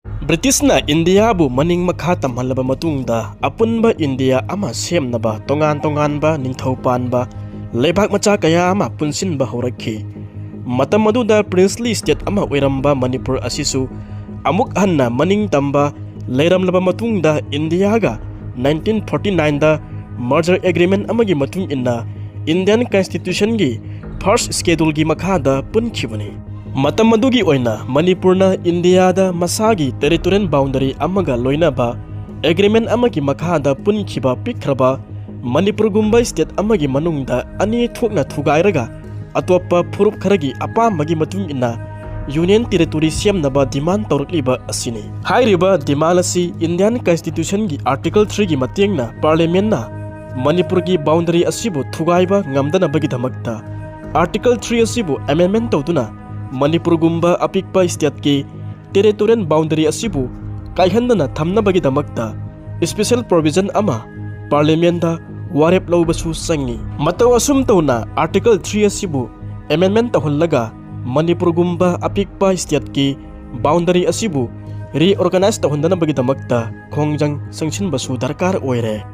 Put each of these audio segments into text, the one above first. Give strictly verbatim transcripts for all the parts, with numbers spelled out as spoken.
ꯕ꯭ꯔꯤꯇꯤꯁꯅ ꯏꯟꯗꯤꯌꯥꯕꯨ ꯃꯅꯤꯡ ꯃꯈꯥ ꯇꯝꯍꯜꯂꯕ ꯃꯇꯨꯡꯗ, ꯑꯄꯨꯟꯕ ꯏꯟꯗꯤꯌꯥ ꯑꯃ ꯁꯦꯝꯅꯕ ꯇꯣꯉꯥꯟ ꯇꯣꯉꯥꯟꯕ ꯅꯤꯡꯊꯧ ꯄꯥꯟꯕ ꯂꯩꯕꯥꯛ ꯃꯆꯥ ꯀꯌꯥ ꯑꯃ ꯄꯨꯟꯁꯤꯟꯕ ꯍꯧꯔꯛꯈꯤ꯫ ꯃꯇꯝ ꯑꯗꯨꯗ princely state ꯑꯃ ꯑꯣꯏꯔꯝꯕ ꯃꯅꯤꯄꯨꯔ ꯑꯁꯤꯁꯨ ꯑꯃꯨꯛ ꯍꯟꯅ ꯃꯅꯤꯡ ꯇꯝꯕ ꯂꯩꯔꯝꯂꯕ ꯃꯇꯨꯡꯗ, ꯏꯟꯗꯤꯌꯥꯒ nineteen forty nineꯗ merger agreement ꯑꯃꯒꯤ ꯃꯇꯨꯡ ꯏꯟꯅ Indian Constitutionꯒꯤ first scheduleꯒꯤ ꯃꯈꯥꯗ ꯄꯨꯟꯈꯤꯕꯅꯤ꯫ ꯃꯇꯝ ꯑꯗꯨꯒꯤ ꯑꯣꯏꯅ ꯃꯅꯤꯄꯨꯔꯅ ꯏꯟꯗꯤꯌꯥꯗ ꯃꯁꯥꯒꯤ territorial boundary ꯑꯃꯒ ꯂꯣꯏꯅꯕ agreement ꯑꯃꯒꯤ ꯃꯈꯥꯗ ꯄꯨꯟꯈꯤꯕ ꯄꯤꯛꯈ꯭ꯔꯕ ꯃꯅꯤꯄꯨꯔꯒꯨꯝꯕ state ꯑꯃꯒꯤ ꯃꯅꯨꯡꯗ ꯑꯅꯤ ꯊꯣꯛꯅ ꯊꯨꯒꯥꯏꯔꯒ, ꯑꯇꯣꯞꯄ ꯐꯨꯔꯨꯞ ꯈꯔꯒꯤ ꯑꯄꯥꯝꯕꯒꯤ ꯃꯇꯨꯡ ꯏꯟꯅ union territory ꯁꯦꯝꯅꯕ demand ꯇꯧꯔꯛꯂꯤꯕ ꯑꯁꯤꯅꯤ꯫ ꯍꯥꯏꯔꯤꯕ demand ꯑꯁꯤ Indian Constitutionꯒꯤ Article threeꯒꯤ ꯃꯇꯦꯡꯅ Parliamentꯅ ꯃꯅꯤꯄꯨꯔꯒꯤ boundary ꯑꯁꯤꯕꯨ ꯊꯨꯒꯥꯏꯕ ꯉꯝꯗꯅꯕꯒꯤꯗꯃꯛꯇ Article three ꯑꯁꯤꯕꯨ amendment ꯇꯧꯗꯨꯅ ꯃꯅꯤꯄꯨꯔꯒꯨꯝꯕ ꯑꯄꯤꯛꯄ stateꯀꯤ territorial boundary ꯑꯁꯤꯕꯨ ꯀꯥꯏꯍꯟꯗꯅ ꯊꯝꯅꯕꯒꯤꯗꯃꯛꯇ special provision ꯑꯃ Parliamentꯗ ꯋꯥꯔꯦꯞ ꯂꯧꯕꯁꯨ ꯆꯪꯏ꯫ ꯃꯇꯧ ꯑꯁꯨꯝ ꯇꯧꯅ Article three ꯑꯁꯤꯕꯨ amendment ꯇꯧꯍꯜꯂꯒ ꯃꯅꯤꯄꯨꯔꯒꯨꯝꯕ ꯑꯄꯤꯛꯄ stateꯀꯤ boundary ꯑꯁꯤꯕꯨ reorganize ꯇꯧꯍꯟꯗꯅꯕꯒꯤꯗꯃꯛꯇ ꯈꯣꯡꯖꯪ ꯆꯪꯁꯤꯟꯕꯁꯨ ꯗꯔꯀꯥꯔ ꯑꯣꯏꯔꯦ꯫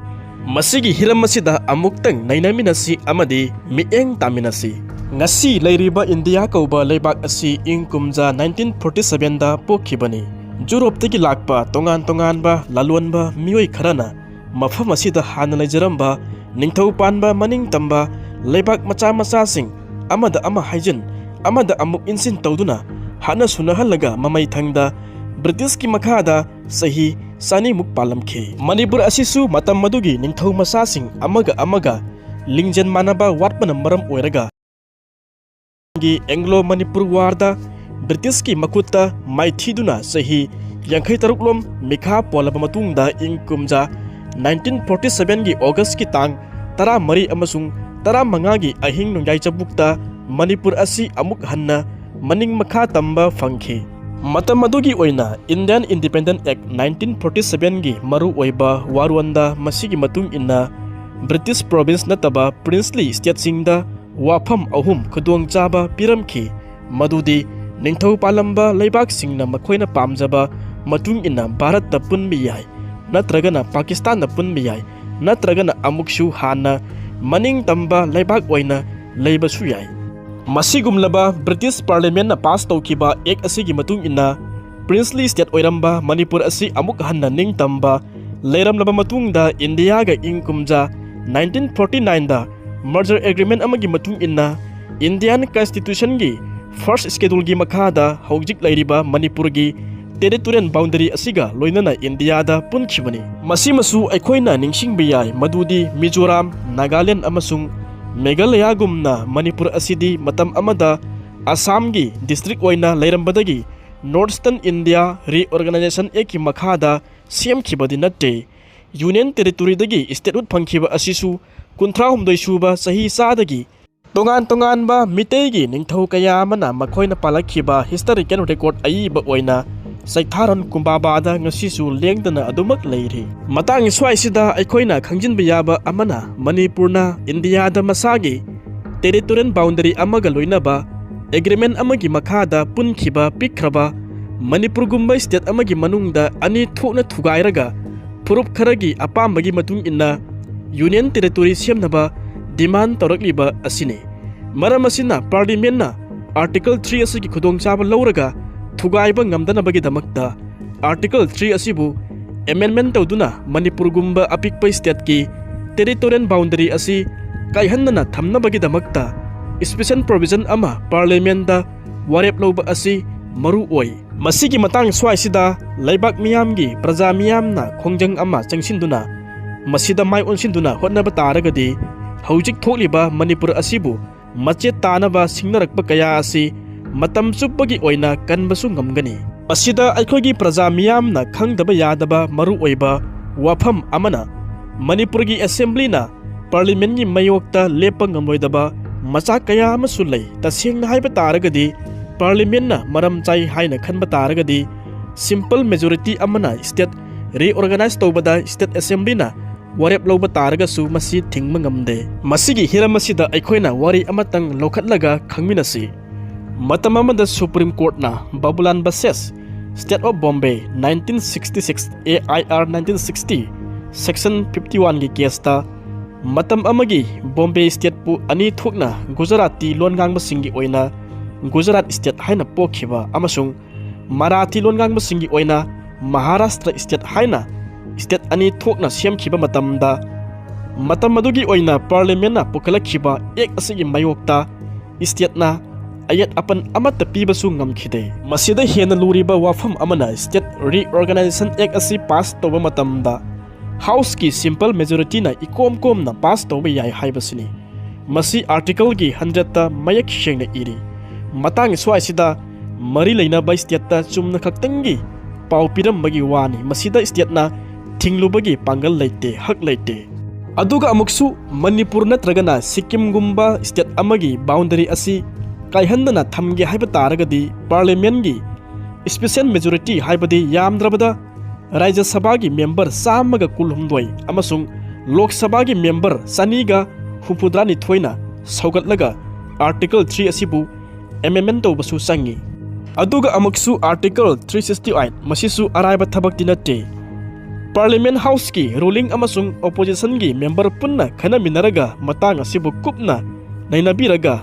ꯃꯁꯤꯒꯤ ꯍꯤꯔꯝ ꯑꯁꯤꯗ ꯑꯃꯨꯛꯇꯪ ꯅꯩꯅꯃꯤꯟꯅꯁꯤ ꯑꯃꯗꯤ ꯃꯤꯠꯌꯦꯡ ꯇꯥꯃꯤꯟꯅꯁꯤ꯫ ꯉꯁꯤ ꯂꯩꯔꯤꯕ ꯏꯟꯗꯤꯌꯥ ꯀꯧꯕ ꯂꯩꯕꯥꯛ ꯑꯁꯤ ꯏꯪ ꯀꯨꯝꯖꯥ nineteen forty sevenꯗ ꯄꯣꯛꯈꯤꯕꯅꯤ꯫ ꯌꯨꯔꯣꯞꯇꯒꯤ ꯂꯥꯛꯄ ꯇꯣꯉꯥꯟ ꯇꯣꯉꯥꯟꯕ ꯂꯂꯣꯟꯕ ꯃꯤꯑꯣꯏ ꯈꯔꯅ ꯃꯐꯝ ꯑꯁꯤꯗ ꯍꯥꯟꯅ ꯂꯩꯖꯔꯝꯕ ꯅꯤꯡꯊꯧ ꯄꯥꯟꯕ ꯃꯅꯤꯡ ꯇꯝꯕ ꯂꯩꯕꯥꯛ ꯃꯆꯥ ꯃꯆꯥꯁꯤꯡ ꯑꯃꯗ ꯑꯃ ꯍꯥꯏꯖꯤꯟ, ꯑꯃꯗ ꯑꯃꯨꯛ ꯏꯟꯁꯤꯟ ꯇꯧꯗꯨꯅ ꯍꯥꯠꯅ ꯁꯨꯅꯍꯜꯂꯒ ꯃꯃꯩ ꯊꯪꯗ ꯕ꯭ꯔꯤꯇꯤꯁꯀꯤ ꯃꯈꯥꯗ ꯆꯍꯤ ꯆꯅꯤꯃꯨꯛ ꯄꯥꯜꯂꯝꯈꯤ꯫ ꯃꯅꯤꯄꯨꯔ ꯑꯁꯤꯁꯨ ꯃꯇꯝ ꯑꯗꯨꯒꯤ ꯅꯤꯡꯊꯧ ꯃꯆꯥꯁꯤꯡ ꯑꯃꯒ ꯑꯃꯒ ꯂꯤꯡꯖꯦꯜ ꯃꯥꯟꯅꯕ ꯋꯥꯠꯄꯅ ꯃꯔꯝ ꯑꯣꯏꯔꯒ, ꯑꯦꯡꯒ꯭ꯂꯣ ꯃꯅꯤꯄꯨꯔ ꯋꯥꯔꯗ ꯕ꯭ꯔꯤꯇꯤꯁꯀꯤ ꯃꯈꯨꯠꯇ ꯃꯥꯏꯊꯤꯗꯨꯅ ꯆꯍꯤ ꯌꯥꯡꯈꯩ ꯇꯔꯨꯛ ꯂꯣꯝ ꯃꯤꯈꯥ ꯄꯣꯜꯂꯕ ꯃꯇꯨꯡꯗ, ꯏꯪ ꯀꯨꯝꯖꯥ nineteen forty sevenꯒꯤ Augustꯀꯤ ꯇꯥꯡ ꯇꯔꯥꯃꯔꯤ ꯑꯃꯁꯨꯡ ꯇꯔꯥꯃꯉꯥꯒꯤ ꯑꯍꯤꯡ ꯅꯣꯡꯌꯥꯏ ꯆꯕꯨꯛꯇ ꯃꯅꯤꯄꯨꯔ ꯑꯁꯤ ꯑꯃꯨꯛ ꯍꯟꯅ ꯃꯅꯤꯡ ꯃꯈꯥ ꯇꯝꯕ ꯐꯪꯈꯤ꯫ ꯃꯇꯝ ꯑꯗꯨꯒꯤ ꯑꯣꯏꯅ Indian Independent Act nineteen forty sevenꯒꯤ ꯃꯔꯨꯑꯣꯏꯕ ꯋꯥꯔꯣꯟꯗ ꯃꯁꯤꯒꯤ ꯃꯇꯨꯡ ꯏꯟꯅ British province ꯅꯠꯇꯕ princely stateꯁꯤꯡꯗ ꯋꯥꯐꯝ ꯑꯍꯨꯝ ꯈꯨꯗꯣꯡꯆꯥꯕ ꯄꯤꯔꯝꯈꯤ, ꯃꯗꯨꯗꯤ ꯅꯤꯡꯊꯧ ꯄꯥꯜꯂꯝꯕ ꯂꯩꯕꯥꯛꯁꯤꯡꯅ ꯃꯈꯣꯏꯅ ꯄꯥꯝꯖꯕ ꯃꯇꯨꯡ ꯏꯟꯅ ꯚꯥꯔꯠꯇ ꯄꯨꯟꯕ ꯌꯥꯏ, ꯅꯠꯇ꯭ꯔꯒꯅ ꯄꯥꯀꯤꯁꯇꯥꯟꯗ ꯄꯨꯟꯕ ꯌꯥꯏ, ꯅꯠꯇ꯭ꯔꯒꯅ ꯑꯃꯨꯛꯁꯨ ꯍꯥꯟꯅ ꯃꯅꯤꯡ ꯇꯝꯕ ꯂꯩꯕꯥꯛ ꯑꯣꯏꯅ ꯂꯩꯕꯁꯨ ꯌꯥꯏ꯫ ꯃꯁꯤꯒꯨꯝꯂꯕ ꯕ꯭ꯔꯤꯇꯤꯁ ꯄꯥꯔꯂꯤꯌꯥꯃꯦꯟꯅ ꯄꯥꯁ ꯇꯧꯈꯤꯕ ꯑꯦꯛ ꯑꯁꯤꯒꯤ ꯃꯇꯨꯡ ꯏꯟꯅ ꯄ꯭ꯔꯤꯟꯁꯂꯤ ꯁ꯭ꯇꯦꯠ ꯑꯣꯏꯔꯝꯕ ꯃꯅꯤꯄꯨꯔ ꯑꯁꯤ ꯑꯃꯨꯛ ꯍꯟꯅ ꯅꯤꯡꯇꯝꯕ ꯂꯩꯔꯝꯂꯕ ꯃꯇꯨꯡꯗ, ꯏꯟꯗꯤꯌꯥꯒ ꯏꯪ ꯀꯨꯝꯖꯥ ꯅꯥꯏꯟꯇꯤꯟ ꯐꯣꯔꯇꯤ ꯅꯥꯏꯟꯗ ꯃꯔꯖꯔ ꯑꯦꯒ꯭ꯔꯤꯃꯦꯟ ꯑꯃꯒꯤ ꯃꯇꯨꯡ ꯏꯟꯅ ꯏꯟꯗꯤꯌꯥꯟ ꯀꯟꯁꯇꯤꯇ꯭ꯌꯨꯁꯟꯒꯤ ꯐꯥꯔꯁꯠ ꯁ꯭ꯀꯦꯗꯨꯜꯒꯤ ꯃꯈꯥꯗ ꯍꯧꯖꯤꯛ ꯂꯩꯔꯤꯕ ꯃꯅꯤꯄꯨꯔꯒꯤ ꯇꯦꯔꯤꯇꯣꯔꯤꯌꯦꯜ ꯕꯥꯎꯟꯗꯔꯤ ꯑꯁꯤꯒ ꯂꯣꯏꯅꯅ ꯏꯟꯗꯤꯌꯥꯗ ꯄꯨꯟꯈꯤꯕꯅꯤ꯫ ꯃꯁꯤꯃꯁꯨ ꯑꯩꯈꯣꯏꯅ ꯅꯤꯡꯁꯤꯡꯕ ꯌꯥꯏ ꯃꯗꯨꯗꯤ ꯃꯤꯖꯣꯔꯥꯝ, ꯅꯥꯒꯥꯂꯦꯟ ꯑꯃꯁꯨꯡ ꯃꯦꯘꯥꯂꯌꯥꯒꯨꯝꯅ ꯃꯅꯤꯄꯨꯔ ꯑꯁꯤꯗꯤ ꯃꯇꯝ ꯑꯃꯗ ꯑꯁꯥꯝꯒꯤ ꯗꯤꯁꯇ꯭ꯔꯤꯛ ꯑꯣꯏꯅ ꯂꯩꯔꯝꯕꯗꯒꯤ ꯅꯣꯔꯠ ꯏꯁꯇꯔꯟ ꯏꯟꯗꯤꯌꯥ ꯔꯤꯑꯣꯔꯒꯅꯥꯏꯖꯦꯁꯟ ꯑꯦꯛꯀꯤ ꯃꯈꯥꯗ ꯁꯦꯝꯈꯤꯕꯗꯤ ꯅꯠꯇꯦ꯫ ꯌꯨꯅꯤꯌꯟ ꯇꯦꯔꯤꯇꯣꯔꯤꯗꯒꯤ ꯁ꯭ꯇꯦꯠꯍꯨꯗ ꯐꯪꯈꯤꯕ ꯑꯁꯤꯁꯨ ꯀꯨꯟꯊ꯭ꯔꯥ ꯍꯨꯝꯗꯣꯏ ꯁꯨꯕ ꯆꯍꯤ ꯆꯥꯗꯒꯤ ꯇꯣꯉꯥꯟ ꯇꯣꯉꯥꯟꯕ ꯃꯤꯇꯩꯒꯤ ꯅꯤꯡꯊꯧ ꯀꯌꯥ ꯑꯃꯅ ꯃꯈꯣꯏꯅ ꯄꯥꯜꯂꯛꯈꯤꯕ ꯍꯤꯁꯇꯣꯔꯤꯀꯦꯜ ꯔꯦꯀꯣꯔꯗ ꯑꯏꯕ ꯑꯣꯏꯅ ꯆꯩꯊꯥꯔꯣꯟ ꯀꯨꯝꯕꯥꯕꯥꯗ ꯉꯁꯤꯁꯨ ꯂꯦꯡꯗꯅ ꯑꯗꯨꯃꯛ ꯂꯩꯔꯤ꯫ ꯃꯇꯥꯡ ꯁ꯭ꯋꯥꯏꯁꯤꯗ ꯑꯩꯈꯣꯏꯅ ꯈꯪꯖꯤꯟꯕ ꯌꯥꯕ ꯑꯃꯅ, ꯃꯅꯤꯄꯨꯔꯅ ꯏꯟꯗꯤꯌꯥꯗ ꯃꯁꯥꯒꯤ ꯇꯦꯔꯤꯇꯣꯔꯤꯌꯦꯜ ꯕꯥꯎꯟꯗꯔꯤ ꯑꯃꯒ ꯂꯣꯏꯅꯕ ꯑꯦꯒ꯭ꯔꯤꯃꯦꯟ ꯑꯃꯒꯤ ꯃꯈꯥꯗ ꯄꯨꯟꯈꯤꯕ ꯄꯤꯛꯈ꯭ꯔꯕ ꯃꯅꯤꯄꯨꯔꯒꯨꯝꯕ ꯁ꯭ꯇꯦꯠ ꯑꯃꯒꯤ ꯃꯅꯨꯡꯗ ꯑꯅꯤ ꯊꯣꯛꯅ ꯊꯨꯒꯥꯏꯔꯒ ꯐꯨꯔꯨꯞ ꯈꯔꯒꯤ ꯑꯄꯥꯝꯕꯒꯤ ꯃꯇꯨꯡ ꯏꯟꯅ ꯌꯨꯅꯤꯌꯟ ꯇꯦꯔꯤꯇꯣꯔꯤ ꯁꯦꯝꯅꯕ ꯗꯤꯃꯥꯟ ꯇꯧꯔꯛꯂꯤꯕ ꯑꯁꯤꯅꯤ꯫ ꯃꯔꯝ ꯑꯁꯤꯅ ꯄꯥꯔꯂꯤꯌꯥꯃꯦꯟꯅ ꯑꯥꯔꯇꯤꯀꯜ ꯊ꯭ꯔꯤ ꯑꯁꯤꯒꯤ ꯈꯨꯗꯣꯡꯆꯥꯕ ꯂꯧꯔꯒ ꯊꯨꯒꯥꯏꯕ ꯉꯝꯗꯅꯕꯒꯤꯗꯃꯛꯇ ꯑꯥꯔꯇꯤꯀꯜ ꯊ꯭ꯔꯤ ꯑꯁꯤꯕꯨ ꯑꯦꯃꯦꯟꯃꯦꯟ ꯇꯧꯗꯨꯅ ꯃꯅꯤꯄꯨꯔꯒꯨꯝꯕ ꯑꯄꯤꯛꯄ ꯁ꯭ꯇꯦꯠꯀꯤ ꯇꯦꯔꯤꯇꯣꯔꯤꯌꯦꯜ ꯕꯥꯎꯟꯗꯔꯤ ꯑꯁꯤ ꯀꯥꯏꯍꯟꯗꯅ ꯊꯝꯅꯕꯒꯤꯗꯃꯛꯇ ꯁ꯭ꯄꯦꯁꯦꯜ ꯄ꯭ꯔꯣꯚꯤꯖꯟ ꯑꯃ ꯄꯥꯔꯂꯤꯌꯥꯃꯦꯟꯗ ꯋꯥꯔꯦꯞ ꯂꯧꯕ ꯑꯁꯤ ꯃꯔꯨ ꯑꯣꯏ꯫ ꯃꯁꯤꯒꯤ ꯃꯇꯥꯡ ꯁ꯭ꯋꯥꯏꯁꯤꯗ ꯂꯩꯕꯥꯛ ꯃꯤꯌꯥꯝꯒꯤ, ꯄ꯭ꯔꯖꯥ ꯃꯤꯌꯥꯝꯅ ꯈꯣꯡꯖꯪ ꯑꯃ ꯆꯪꯁꯤꯟꯗꯨꯅ ꯃꯁꯤꯗ ꯃꯥꯏ ꯑꯣꯟꯁꯤꯟꯗꯨꯅ ꯍꯣꯠꯅꯕ ꯇꯥꯔꯒꯗꯤ ꯍꯧꯖꯤꯛ ꯊꯣꯛꯂꯤꯕ ꯃꯅꯤꯄꯨꯔ ꯑꯁꯤꯕꯨ ꯃꯆꯦꯠ ꯇꯥꯅꯕ ꯁꯤꯡꯅꯔꯛꯄ ꯀꯌꯥ ꯑꯁꯤ ꯃꯇꯝ ꯆꯨꯞꯄꯒꯤ ꯑꯣꯏꯅ ꯀꯟꯕꯁꯨ ꯉꯝꯒꯅꯤ꯫ ꯃꯁꯤꯗ ꯑꯩꯈꯣꯏꯒꯤ ꯄ꯭ꯔꯖꯥ ꯃꯤꯌꯥꯝꯅ ꯈꯪꯗꯕ ꯌꯥꯗꯕ ꯃꯔꯨꯑꯣꯏꯕ ꯋꯥꯐꯝ ꯑꯃꯅ, ꯃꯅꯤꯄꯨꯔꯒꯤ ꯑꯦꯁꯦꯝꯕ꯭ꯂꯤꯅ ꯄꯥꯔꯂꯤꯌꯥꯃꯦꯟꯒꯤ ꯃꯥꯌꯣꯛꯇ ꯂꯦꯞꯄ ꯉꯝꯂꯣꯏꯗꯕ ꯃꯆꯥꯛ ꯀꯌꯥ ꯑꯃꯁꯨ ꯂꯩ꯫ ꯇꯁꯦꯡꯅ ꯍꯥꯏꯕ ꯇꯥꯔꯒꯗꯤ, ꯄꯥꯔꯂꯤꯌꯥꯃꯦꯟꯅ ꯃꯔꯝ ꯆꯥꯏ ꯍꯥꯏꯅ ꯈꯟꯕ ꯇꯥꯔꯒꯗꯤ, ꯁꯤꯝꯄꯜ ꯃꯦꯖꯣꯔꯤꯇꯤ ꯑꯃꯅ ꯁ꯭ꯇꯦꯠ ꯔꯤꯑꯣꯔꯒꯅꯥꯏꯖ ꯇꯧꯕꯗ ꯁ꯭ꯇꯦꯠ ꯑꯦꯁꯦꯝꯕ꯭ꯂꯤꯅ ꯋꯥꯔꯦꯞ ꯂꯧꯕ ꯇꯥꯔꯒꯁꯨ ꯃꯁꯤ ꯊꯤꯡꯕ ꯉꯝꯗꯦ꯫ ꯃꯁꯤꯒꯤ ꯍꯤꯔꯝ ꯑꯁꯤꯗ ꯑꯩꯈꯣꯏꯅ ꯋꯥꯔꯤ ꯑꯃꯇꯪ ꯂꯧꯈꯠꯂꯒ ꯈꯪꯃꯤꯟꯅꯁꯤ꯫ ꯃꯇꯝ ꯑꯃꯗ ꯁꯨꯄ꯭ꯔꯤꯝ ꯀꯣꯔꯠꯅ Babulal versus State of Bombay nineteen sixty six A I R nineteen sixty section fifty one ꯒꯤ case ꯇ ꯃꯇꯝ ꯑꯃꯒꯤ ꯕꯣꯝꯕꯦ state ꯄꯨ ꯑꯅꯤ ꯊꯣꯛꯅ ꯒꯨꯖꯔꯥꯇꯤ ꯂꯣꯟ ꯉꯥꯡꯕꯁꯤꯡꯒꯤ ꯑꯣꯏꯅ ꯒꯨꯖꯔꯥꯠ state ꯍꯥꯏꯅ ꯄꯣꯛꯈꯤꯕ ꯑꯃꯁꯨꯡ ꯃꯔꯥꯊꯤ ꯂꯣꯟ ꯉꯥꯡꯕꯁꯤꯡꯒꯤ ꯑꯣꯏꯅ ꯃꯍꯥꯔꯥꯁꯇ꯭ꯔ state ꯍꯥꯏꯅ state ꯑꯅꯤ ꯊꯣꯛꯅ ꯁꯦꯝꯈꯤꯕ ꯃꯇꯝꯗ, ꯃꯇꯝ ꯑꯗꯨꯒꯤ ꯑꯣꯏꯅ parliament ꯅ ꯄꯨꯈꯠꯂꯛꯈꯤꯕ act ꯑꯁꯤꯒꯤ ꯃꯥꯌꯣꯛꯇ state ꯅ ꯑꯌꯦꯠ ꯑꯄꯟ ꯑꯃꯠꯇ ꯄꯤꯕꯁꯨ ꯉꯝꯈꯤꯗꯦ꯫ ꯃꯁꯤꯗ ꯍꯦꯟꯅ ꯂꯨꯔꯤꯕ ꯋꯥꯐꯝ ꯑꯃꯅ state reorganization act ꯑꯁꯤ pass ꯇꯧꯕ ꯃꯇꯝꯗ House ꯀꯤ simple majority ꯅ ꯏꯀꯣꯝ ꯀꯣꯝꯅ pass ꯇꯧꯕ ꯌꯥꯏ ꯍꯥꯏꯕꯁꯤꯅꯤ꯫ ꯃꯁꯤ article ꯒꯤ hundred ꯇ ꯃꯌꯦꯛ ꯁꯦꯡꯅ ꯏꯔꯤ꯫ ꯃꯇꯥꯡ ꯁ꯭ꯋꯥꯏꯁꯤꯗ ꯃꯔꯤ ꯂꯩꯅꯕ state ꯇ ꯆꯨꯝꯅ ꯈꯛꯇꯪꯒꯤ ꯄꯥꯎ ꯄꯤꯔꯝꯕꯒꯤ ꯋꯥꯅꯤ꯫ ꯃꯁꯤꯗ state ꯅ ꯊꯤꯡꯂꯨꯕꯒꯤ ꯄꯥꯡꯒꯜ ꯂꯩꯇꯦ, ꯍꯛ ꯂꯩꯇꯦ꯫ ꯑꯗꯨꯒ ꯑꯃꯨꯛꯁꯨ ꯃꯅꯤꯄꯨꯔ ꯅꯠꯇ꯭ꯔꯒꯅ ꯁꯤꯛꯀꯤꯝꯒꯨꯝꯕ state ꯑꯃꯒꯤ boundary ꯑꯁꯤ ꯀꯥꯏꯍꯟꯗꯅ ꯊꯝꯒꯦ ꯍꯥꯏꯕ ꯇꯥꯔꯒꯗꯤ parliament ꯒꯤ special majority, ꯍꯥꯏꯕꯗꯤ ꯌꯥꯝꯗ꯭ꯔꯕꯗ ꯔꯥꯖ꯭ꯌ ꯁꯚꯥꯒꯤ member ꯆꯥꯝꯃꯒ ꯀꯨꯟꯍꯨꯝꯗꯣꯏ ꯑꯃꯁꯨꯡ ꯂꯣꯛ ꯁꯚꯥꯒꯤ member ꯆꯅꯤꯒ ꯍꯨꯝꯐꯨꯇꯔꯥꯅꯤꯊꯣꯏꯅ ꯁꯧꯒꯠꯂꯒ article three ꯑꯁꯤꯕꯨ amendment ꯇꯧꯕꯁꯨ ꯆꯪꯏ꯫ ꯑꯗꯨꯒ ꯑꯃꯨꯛꯁꯨ article three sixty eight, ꯃꯁꯤꯁꯨ ꯑꯔꯥꯏꯕ ꯊꯕꯛꯇꯤ ꯅꯠꯇꯦ꯫ Parliament House ꯀꯤ ruling ꯑꯃꯁꯨꯡ opposition ꯒꯤ member ꯄꯨꯟꯅ ꯈꯟꯅꯃꯤꯟꯅꯔꯒ ꯃꯇꯥꯡ ꯑꯁꯤꯕꯨ ꯀꯨꯞꯅ ꯅꯩꯅꯕꯤꯔꯒ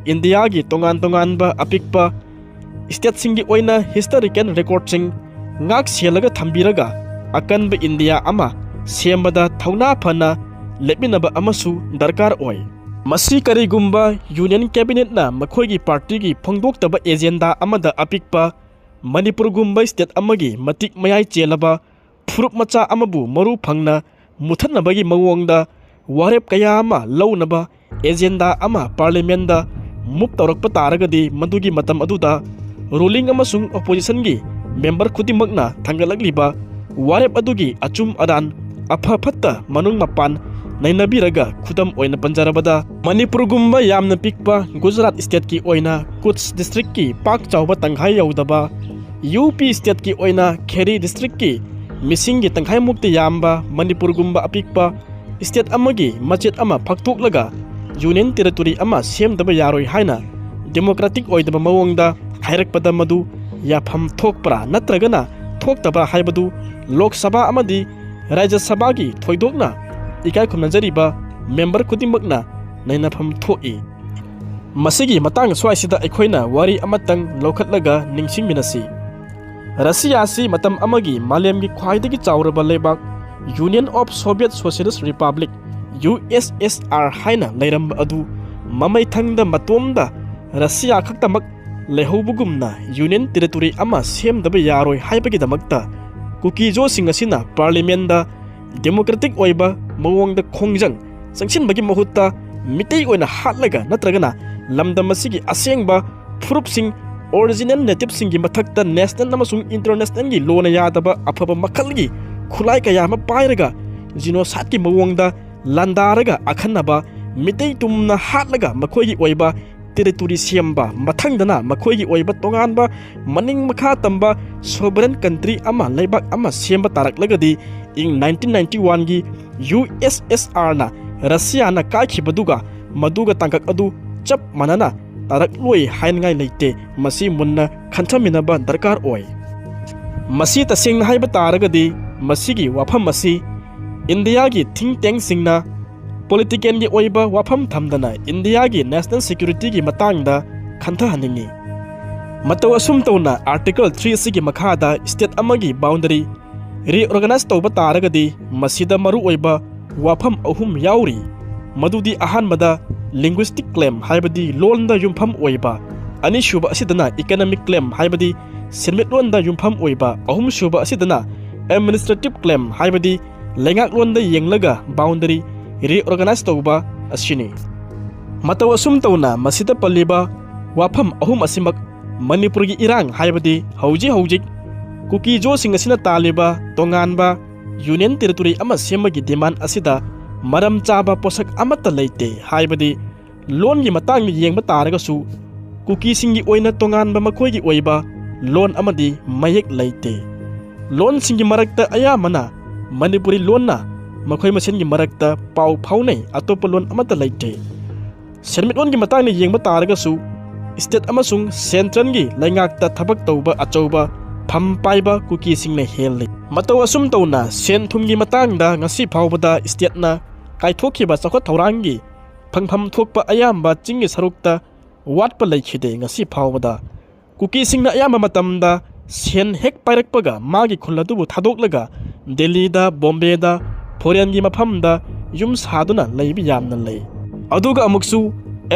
ꯏꯟꯗꯤꯌꯥꯒꯤ ꯇꯣꯉꯥꯟ ꯇꯣꯉꯥꯟꯕ ꯑꯄꯤꯛꯄ state ꯁꯤꯡꯒꯤ ꯑꯣꯏꯅ historical record ꯁꯤꯡ ꯉꯥꯛ ꯁꯦꯜꯂꯒ ꯊꯝꯕꯤꯔꯒ ꯑꯀꯟꯕ ꯏꯟꯗꯤꯌꯥ ꯑꯃ ꯁꯦꯝꯕꯗ ꯊꯧꯅꯥ ꯐꯅ ꯂꯦꯞꯃꯤꯟꯅꯕ ꯑꯃꯁꯨ ꯗꯔꯀꯥꯔ ꯑꯣꯏ꯫ ꯃꯁꯤ ꯀꯔꯤꯒꯨꯝꯕ Union Cabinet ꯅ ꯃꯈꯣꯏꯒꯤ party ꯒꯤ ꯐꯣꯡꯗꯣꯛꯇꯕ agenda ꯑꯃꯗ ꯑꯄꯤꯛꯄ ꯃꯅꯤꯄꯨꯔꯒꯨꯝꯕ state ꯑꯃꯒꯤ ꯃꯇꯤꯛ ꯃꯌꯥꯏ ꯆꯦꯜꯂꯕ ꯐꯨꯔꯨꯞ ꯃꯆꯥ ꯑꯃꯕꯨ ꯃꯔꯨ ꯐꯪꯅ ꯃꯨꯊꯠꯅꯕꯒꯤ ꯃꯑꯣꯡꯗ ꯋꯥꯔꯦꯞ ꯀꯌꯥ ꯑꯃ ꯂꯧꯅꯕ agenda ꯑꯃ parliament ꯗ move ꯇꯧꯔꯛꯄ ꯇꯥꯔꯒꯗꯤ, ꯃꯗꯨꯒꯤ ꯃꯇꯝ ꯑꯗꯨꯗ ruling ꯑꯃꯁꯨꯡ opposition ꯒꯤ member ꯈꯨꯗꯤꯡꯃꯛꯅ ꯊꯥꯡꯒꯠꯂꯛꯂꯤꯕ ꯋꯥꯔꯦꯞ ꯑꯗꯨꯒꯤ ꯑꯆꯨꯝ ꯑꯔꯥꯟ, ꯑꯐ ꯐꯠꯇ ꯃꯅꯨꯡ ꯃꯄꯥꯟ ꯅꯩꯅꯕꯤꯔꯒ, ꯈꯨꯗꯝ ꯑꯣꯏꯅ ꯄꯟꯖꯔꯕꯗ, ꯃꯅꯤꯄꯨꯔꯒꯨꯝꯕ ꯌꯥꯝꯅ ꯄꯤꯛꯄ ꯒꯨꯖꯔꯥꯠ state ꯀꯤ ꯑꯣꯏꯅ ꯀꯨꯠꯁ district ꯀꯤ ꯄꯥꯛ ꯆꯥꯎꯕ ꯇꯪꯈꯥꯏ ꯌꯧꯗꯕ, ꯌꯨ ꯄꯤ state ꯀꯤ ꯑꯣꯏꯅ ꯈꯦꯔꯤ district ꯀꯤ ꯃꯤꯁꯤꯡꯒꯤ ꯇꯪꯈꯥꯏꯃꯨꯛꯇ ꯌꯥꯝꯕ, ꯃꯅꯤꯄꯨꯔꯒꯨꯝꯕ ꯑꯄꯤꯛꯄ state ꯑꯃꯒꯤ ꯃꯆꯦꯠ ꯑꯃ ꯐꯥꯛꯇꯣꯛꯂꯒ Union Territory ꯑꯃ ꯁꯦꯝꯗꯕ ꯌꯥꯔꯣꯏ ꯍꯥꯏꯅ democratic ꯑꯣꯏꯗꯕ ꯃꯑꯣꯡꯗ ꯍꯥꯏꯔꯛꯄꯗ, ꯃꯗꯨ ꯌꯥꯐꯝ ꯊꯣꯛꯄ꯭ꯔꯥ ꯅꯠꯇ꯭ꯔꯒꯅ ꯊꯣꯛꯇꯕ꯭ꯔꯥ ꯍꯥꯏꯕꯗꯨ ꯂꯣꯛ ꯁꯚꯥ ꯑꯃꯗꯤ ꯔꯥꯖ꯭ꯌ ꯁꯚꯥꯒꯤ ꯊꯣꯏꯗꯣꯛꯅ ꯏꯀꯥꯏ ꯈꯨꯝꯅꯖꯔꯤꯕ ꯃꯦꯝꯕꯔ ꯈꯨꯗꯤꯡꯃꯛꯅ ꯅꯩꯅꯐꯝ ꯊꯣꯛꯏ꯫ ꯃꯁꯤꯒꯤ ꯃꯇꯥꯡ ꯁ꯭ꯋꯥꯏꯁꯤꯗ ꯑꯩꯈꯣꯏꯅ ꯋꯥꯔꯤ ꯑꯃꯇꯪ ꯂꯧꯈꯠꯂꯒ ꯅꯤꯡꯁꯤꯡꯃꯤꯟꯅꯁꯤ꯫ ꯔꯁꯤꯌꯥ ꯑꯁꯤ ꯃꯇꯝ ꯑꯃꯒꯤ ꯃꯥꯂꯦꯝꯒꯤ ꯈ꯭ꯋꯥꯏꯗꯒꯤ ꯆꯥꯎꯔꯕ ꯂꯩꯕꯥꯛ Union of Soviet Socialist Republic, U S S R, ꯍꯥꯏꯅ ꯂꯩꯔꯝꯕ ꯑꯗꯨ ꯃꯃꯩꯊꯪꯗ ꯃꯇꯣꯝꯗ ꯔꯁꯤꯌꯥ ꯈꯛꯇꯃꯛ ꯂꯩꯍꯧꯕꯒꯨꯝꯅ ꯌꯨꯅꯤꯌꯟ ꯇꯦꯔꯤꯇꯣꯔꯤ ꯑꯃ ꯁꯦꯝꯗꯕ ꯌꯥꯔꯣꯏ ꯍꯥꯏꯕꯒꯤꯗꯃꯛꯇ ꯀꯨꯀꯤꯖꯣꯁꯤꯡ ꯑꯁꯤꯅ ꯄꯥꯔꯂꯤꯌꯥꯃꯦꯟꯗ ꯗꯦꯃꯣꯀ꯭ꯔꯦꯇꯤꯛ ꯑꯣꯏꯕ ꯃꯑꯣꯡꯗ ꯈꯣꯡꯖꯪ ꯆꯪꯁꯤꯟꯕꯒꯤ ꯃꯍꯨꯠꯇ ꯃꯤꯇꯩ ꯑꯣꯏꯅ ꯍꯥꯠꯂꯒ ꯅꯠꯇ꯭ꯔꯒꯅ ꯂꯝꯗꯝ ꯑꯁꯤꯒꯤ ꯑꯁꯦꯡꯕ ꯐꯨꯔꯨꯞꯁꯤꯡ, ꯑꯣꯔꯤꯖꯤꯅꯦꯜ ꯅꯦꯇꯤꯞꯁꯤꯡꯒꯤ ꯃꯊꯛꯇ ꯅꯦꯁꯅꯦꯜ ꯑꯃꯁꯨꯡ ꯏꯟꯇꯔꯅꯦꯁꯅꯦꯜꯒꯤ ꯂꯣꯅ ꯌꯥꯗꯕ ꯑꯐꯕ ꯃꯈꯜꯒꯤ ꯈꯨꯠꯂꯥꯏ ꯀꯌꯥ ꯑꯃ ꯄꯥꯏꯔꯒ ꯖꯤꯅꯣꯁꯥꯏꯠꯀꯤ ꯃꯑꯣꯡꯗ ꯂꯥꯟꯗꯥꯔꯒ ꯑꯈꯟꯅꯕ ꯃꯤꯇꯩ ꯇꯨꯝꯅ ꯍꯥꯠꯂꯒ ꯃꯈꯣꯏꯒꯤ ꯑꯣꯏꯕ ꯇꯦꯔꯤꯇꯣꯔꯤ ꯁꯦꯝꯕ, ꯃꯊꯪꯗꯅ ꯃꯈꯣꯏꯒꯤ ꯑꯣꯏꯕ ꯇꯣꯉꯥꯟꯕ ꯃꯅꯤꯡ ꯃꯈꯥ ꯇꯝꯕ ꯁꯣꯚꯔꯦꯟ ꯀꯟꯇ꯭ꯔꯤ ꯑꯃ, ꯂꯩꯕꯥꯛ ꯑꯃ ꯁꯦꯝꯕ ꯇꯥꯔꯛꯂꯒꯗꯤ, ꯏꯪ ꯅꯥꯏꯟꯇꯤꯟ ꯅꯥꯏꯟꯇꯤ ꯋꯥꯟꯒꯤ ꯌꯨ ꯑꯦꯁ ꯑꯦꯁ ꯑꯥꯔꯅ ꯔꯁꯤꯌꯥꯅ ꯀꯥꯏꯈꯤꯕꯗꯨꯒ ꯃꯗꯨꯒ ꯇꯥꯡꯀꯛ ꯑꯗꯨ ꯆꯞ ꯃꯥꯟꯅꯅ ꯇꯥꯔꯛꯂꯣꯏ ꯍꯥꯏꯅꯤꯡꯉꯥꯏ ꯂꯩꯇꯦ꯫ ꯃꯁꯤ ꯃꯨꯟꯅ ꯈꯟꯊꯃꯤꯟꯅꯕ ꯗꯔꯀꯥꯔ ꯑꯣꯏ꯫ ꯃꯁꯤ ꯇꯁꯦꯡꯅ ꯍꯥꯏꯕ ꯇꯥꯔꯒꯗꯤ, ꯃꯁꯤꯒꯤ ꯋꯥꯐꯝ ꯑꯁꯤ ꯏꯟꯗꯤꯌꯥꯒꯤ ꯊꯤꯡ ꯇꯦꯡꯁꯤꯡꯅ ꯄꯣꯂꯤꯇꯤꯀꯦꯜꯒꯤ ꯑꯣꯏꯕ ꯋꯥꯐꯝ ꯊꯝꯗꯅ ꯏꯟꯗꯤꯌꯥꯒꯤ ꯅꯦꯁꯅꯦꯜ ꯁꯦꯀ꯭ꯌꯨꯔꯤꯇꯤꯒꯤ ꯃꯇꯥꯡꯗ ꯈꯟꯊꯍꯟꯅꯤꯡꯏ꯫ ꯃꯇꯧ ꯑꯁꯨꯝ ꯇꯧꯅ, ꯑꯥꯔꯇꯤꯀꯜ ꯊ꯭ꯔꯤ ꯑꯁꯤꯒꯤ ꯃꯈꯥꯗ ꯁ꯭ꯇꯦꯠ ꯑꯃꯒꯤ ꯕꯥꯎꯟꯗꯔꯤ ꯔꯤꯑꯣꯔꯒꯅꯥꯏꯖ ꯇꯧꯕ ꯇꯥꯔꯒꯗꯤ, ꯃꯁꯤꯗ ꯃꯔꯨꯑꯣꯏꯕ ꯋꯥꯐꯝ ꯑꯍꯨꯝ ꯌꯥꯎꯔꯤ꯫ ꯃꯗꯨꯗꯤ, ꯑꯍꯥꯟꯕꯗ, ꯂꯤꯡꯒ꯭ꯋꯤꯁꯇꯤꯛ ꯀ꯭ꯂꯦꯝ, ꯍꯥꯏꯕꯗꯤ ꯂꯣꯟꯗ ꯌꯨꯝꯐꯝ ꯑꯣꯏꯕ, ꯑꯅꯤꯁꯨꯕ ꯑꯁꯤꯗꯅ ꯏꯀꯅꯣꯃꯤꯛ ꯀ꯭ꯂꯦꯝ, ꯍꯥꯏꯕꯗꯤ ꯁꯦꯟꯃꯤꯠꯂꯣꯟꯗ ꯌꯨꯝꯐꯝ ꯑꯣꯏꯕ, ꯑꯍꯨꯝꯁꯨꯕ ꯑꯁꯤꯗꯅ ꯑꯦꯗꯃꯤꯅꯤꯁꯇ꯭ꯔꯦꯇꯤꯚ ꯀ꯭ꯂꯦꯝ, ꯍꯥꯏꯕꯗꯤ ꯂꯩꯉꯥꯛꯂꯣꯟꯗ ꯌꯦꯡꯂꯒ ꯕꯥꯎꯟꯗꯔꯤ ꯔꯤꯑꯣꯔꯒꯅꯥꯏꯖ ꯇꯧꯕ ꯑꯁꯤꯅꯤ꯫ ꯃꯇꯧ ꯑꯁꯨꯝ ꯇꯧꯅ, ꯃꯁꯤꯗ ꯄꯜꯂꯤꯕ ꯋꯥꯐꯝ ꯑꯍꯨꯝ ꯑꯁꯤꯃꯛ ꯃꯅꯤꯄꯨꯔꯒꯤ ꯏꯔꯥꯡ, ꯍꯥꯏꯕꯗꯤ ꯍꯧꯖꯤꯛ ꯍꯧꯖꯤꯛ ꯀꯨꯀꯤꯖꯣꯁꯤꯡ ꯑꯁꯤꯅ ꯇꯥꯜꯂꯤꯕ ꯇꯣꯉꯥꯟꯕ ꯌꯨꯅꯤꯌꯟ ꯇꯦꯔꯤꯇꯣꯔꯤ ꯑꯃ ꯁꯦꯝꯕꯒꯤ ꯗꯤꯃꯥꯟ ꯑꯁꯤꯗ ꯃꯔꯝ ꯆꯥꯕ ꯄꯣꯠꯁꯛ ꯑꯃꯠꯇ ꯂꯩꯇꯦ, ꯍꯥꯏꯕꯗꯤ ꯂꯣꯟꯒꯤ ꯃꯇꯥꯡꯗ ꯌꯦꯡꯕ ꯇꯥꯔꯒꯁꯨ, ꯀꯨꯀꯤꯁꯤꯡꯒꯤ ꯑꯣꯏꯅ ꯇꯣꯉꯥꯟꯕ ꯃꯈꯣꯏꯒꯤ ꯑꯣꯏꯕ ꯂꯣꯟ ꯑꯃꯗꯤ ꯃꯌꯦꯛ ꯂꯩꯇꯦ꯫ ꯂꯣꯟꯁꯤꯡꯒꯤ ꯃꯔꯛꯇ ꯑꯌꯥꯝꯕꯅ ꯃꯅꯤꯄꯨꯔꯤ ꯂꯣꯟꯅ ꯃꯈꯣꯏ ꯃꯁꯦꯟꯒꯤ ꯃꯔꯛꯇ ꯄꯥꯎ ꯐꯥꯎꯅꯩ, ꯑꯇꯣꯞꯄ ꯂꯣꯟ ꯑꯃꯠꯇ ꯂꯩꯇꯦ꯫ ꯁꯦꯟꯃꯤꯠꯂꯣꯟꯒꯤ ꯃꯇꯥꯡꯗ ꯌꯦꯡꯕ ꯇꯥꯔꯒꯁꯨ, state ꯑꯃꯁꯨꯡ centralꯒꯤ ꯂꯩꯉꯥꯛꯇ ꯊꯕꯛ ꯇꯧꯕ ꯑꯆꯧꯕ ꯐꯝ ꯄꯥꯏꯕ ꯀꯨꯀꯤꯁꯤꯡꯅ ꯍꯦꯜꯂꯤ꯫ ꯃꯇꯧ ꯑꯁꯨꯝ ꯇꯧꯅ ꯁꯦꯟ ꯊꯨꯝꯒꯤ ꯃꯇꯥꯡꯗ ꯉꯁꯤ ꯐꯥꯎꯕꯗ stateꯅ ꯀꯥꯏꯊꯣꯛꯈꯤꯕ ꯆꯥꯎꯈꯠ ꯊꯧꯔꯥꯡꯒꯤ ꯐꯪꯐꯝ ꯊꯣꯛꯄ ꯑꯌꯥꯝꯕ ꯆꯤꯡꯒꯤ ꯁꯔꯨꯛꯇ ꯋꯥꯠꯄ ꯂꯩꯈꯤꯗꯦ꯫ ꯉꯁꯤ ꯐꯥꯎꯕꯗ ꯀꯨꯀꯤꯁꯤꯡꯅ ꯑꯌꯥꯝꯕ ꯃꯇꯝꯗ ꯁꯦꯟ ꯍꯦꯛ ꯄꯥꯏꯔꯛꯄꯒ ꯃꯥꯒꯤ ꯈꯨꯜ ꯑꯗꯨꯕꯨ ꯊꯥꯗꯣꯛꯂꯒ ꯗꯦꯜꯂꯤꯗ, ꯕꯣꯝꯕꯦꯗ, foreignꯒꯤ ꯃꯐꯝꯗ ꯌꯨꯝ ꯁꯥꯗꯨꯅ ꯂꯩꯕ ꯌꯥꯝꯅ ꯂꯩ꯫ ꯑꯗꯨꯒ ꯑꯃꯨꯛꯁꯨ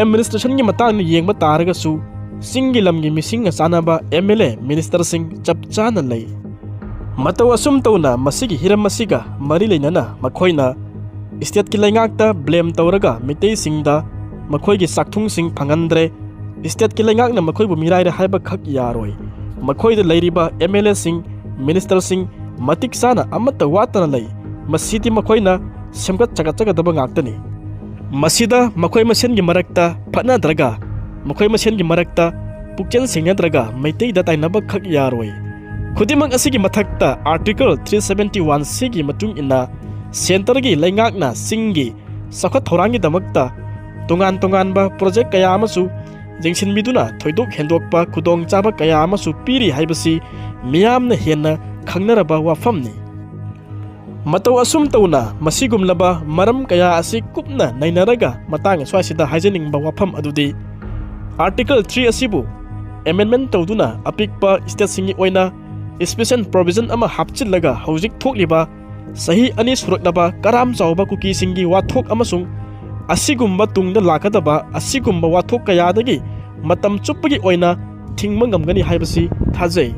administrationꯒꯤ ꯃꯇꯥꯡꯗ ꯌꯦꯡꯕ ꯇꯥꯔꯒꯁꯨ ꯆꯤꯡꯒꯤ ꯂꯝꯒꯤ ꯃꯤꯁꯤꯡꯒ ꯆꯥꯟꯅꯕ MLA ministerꯁꯤꯡ ꯆꯞ ꯆꯥꯅ ꯂꯩ꯫ ꯃꯇꯧ ꯑꯁꯨꯝ ꯇꯧꯅ ꯃꯁꯤꯒꯤ ꯍꯤꯔꯝ ꯑꯁꯤꯒ ꯃꯔꯤ ꯂꯩꯅꯅ ꯃꯈꯣꯏꯅ stateꯀꯤ ꯂꯩꯉꯥꯛꯇ blame ꯇꯧꯔꯒ ꯃꯤꯇꯩꯁꯤꯡꯗ ꯃꯈꯣꯏꯒꯤ ꯆꯥꯛꯊꯨꯡꯁꯤꯡ ꯐꯪꯍꯟꯗ꯭ꯔꯦ꯫ Stateꯀꯤ ꯂꯩꯉꯥꯛꯅ ꯃꯈꯣꯏꯕꯨ ꯃꯤꯔꯥꯏꯔꯦ ꯍꯥꯏꯕ ꯈꯛ ꯌꯥꯔꯣꯏ꯫ ꯃꯈꯣꯏꯗ ꯂꯩꯔꯤꯕ MLAꯁꯤꯡ, ministerꯁꯤꯡ ꯃꯇꯤꯛ ꯆꯥꯅ ꯑꯃꯠꯇ ꯋꯥꯠꯇꯅ ꯂꯩ꯫ ꯃꯁꯤꯗꯤ ꯃꯈꯣꯏꯅ ꯁꯦꯝꯒꯠ ꯁꯥꯒꯠꯆꯒꯗꯕ ꯉꯥꯛꯇꯅꯤ꯫ ꯃꯁꯤꯗ ꯃꯈꯣꯏ ꯃꯁꯦꯟꯒꯤ ꯃꯔꯛꯇ ꯐꯠꯅꯗ꯭ꯔꯒ ꯃꯈꯣꯏ ꯃꯁꯦꯟꯒꯤ ꯃꯔꯛꯇ ꯄꯨꯛꯆꯦꯜ ꯁꯦꯡꯅꯗ꯭ꯔꯒ ꯃꯩꯇꯩꯗ ꯇꯥꯏꯅꯕ ꯈꯛ ꯌꯥꯔꯣꯏ꯫ ꯈꯨꯗꯤꯡꯃꯛ ꯑꯁꯤꯒꯤ ꯃꯊꯛꯇ Article three seventy one Cꯒꯤ ꯃꯇꯨꯡ ꯏꯟꯅ centreꯒꯤ ꯂꯩꯉꯥꯛꯅ ꯆꯤꯡꯒꯤ ꯆꯥꯎꯈꯠ ꯊꯧꯔꯥꯡꯒꯤꯗꯃꯛꯇ ꯇꯣꯉꯥꯟ ꯇꯣꯉꯥꯟꯕ project ꯀꯌꯥ ꯑꯃꯁꯨ ꯌꯦꯡꯁꯤꯟꯕꯤꯗꯨꯅ ꯊꯣꯏꯗꯣꯛ ꯍꯦꯟꯗꯣꯛꯄ ꯈꯨꯗꯣꯡꯆꯥꯕ ꯀꯌꯥ ꯑꯃꯁꯨ ꯄꯤꯔꯤ ꯍꯥꯏꯕꯁꯤ ꯃꯤꯌꯥꯝꯅ ꯍꯦꯟꯅ ꯈꯪꯅꯔꯕ ꯋꯥꯐꯝꯅꯤ꯫ ꯃꯇꯧ ꯑꯁꯨꯝ ꯇꯧꯅ ꯃꯁꯤꯒꯨꯝꯂꯕ ꯃꯔꯝ ꯀꯌꯥ ꯑꯁꯤ ꯀꯨꯞꯅ ꯅꯩꯅꯔꯒ ꯃꯇꯥꯡ ꯑꯁ꯭ꯋꯥꯏꯁꯤꯗ ꯍꯥꯏꯖꯅꯤꯡꯕ ꯋꯥꯐꯝ ꯑꯗꯨꯗꯤ Article three ꯑꯁꯤꯕꯨ amendment ꯇꯧꯗꯨꯅ ꯑꯄꯤꯛꯄ stateꯁꯤꯡꯒꯤ ꯑꯣꯏꯅ special provision ꯑꯃ ꯍꯥꯞꯆꯤꯜꯂꯒ ꯍꯧꯖꯤꯛ ꯊꯣꯛꯂꯤꯕ ꯆꯍꯤ ꯑꯅꯤ ꯁꯨꯔꯛꯂꯕ ꯀꯔꯥꯝ ꯆꯥꯎꯕ ꯀꯨꯀꯤꯁꯤꯡꯒꯤ ꯋꯥꯊꯣꯛ ꯑꯃꯁꯨꯡ ꯑꯁꯤꯒꯨꯝꯕ ꯇꯨꯡꯗ ꯂꯥꯛꯀꯗꯕ ꯑꯁꯤꯒꯨꯝꯕ ꯋꯥꯊꯣꯛ ꯀꯌꯥꯗꯒꯤ ꯃꯇꯝ ꯆꯨꯞꯄꯒꯤ ꯑꯣꯏꯅ ꯊꯤꯡꯕ ꯉꯝꯒꯅꯤ ꯍꯥꯏꯕꯁꯤ ꯊꯥꯖꯩ꯫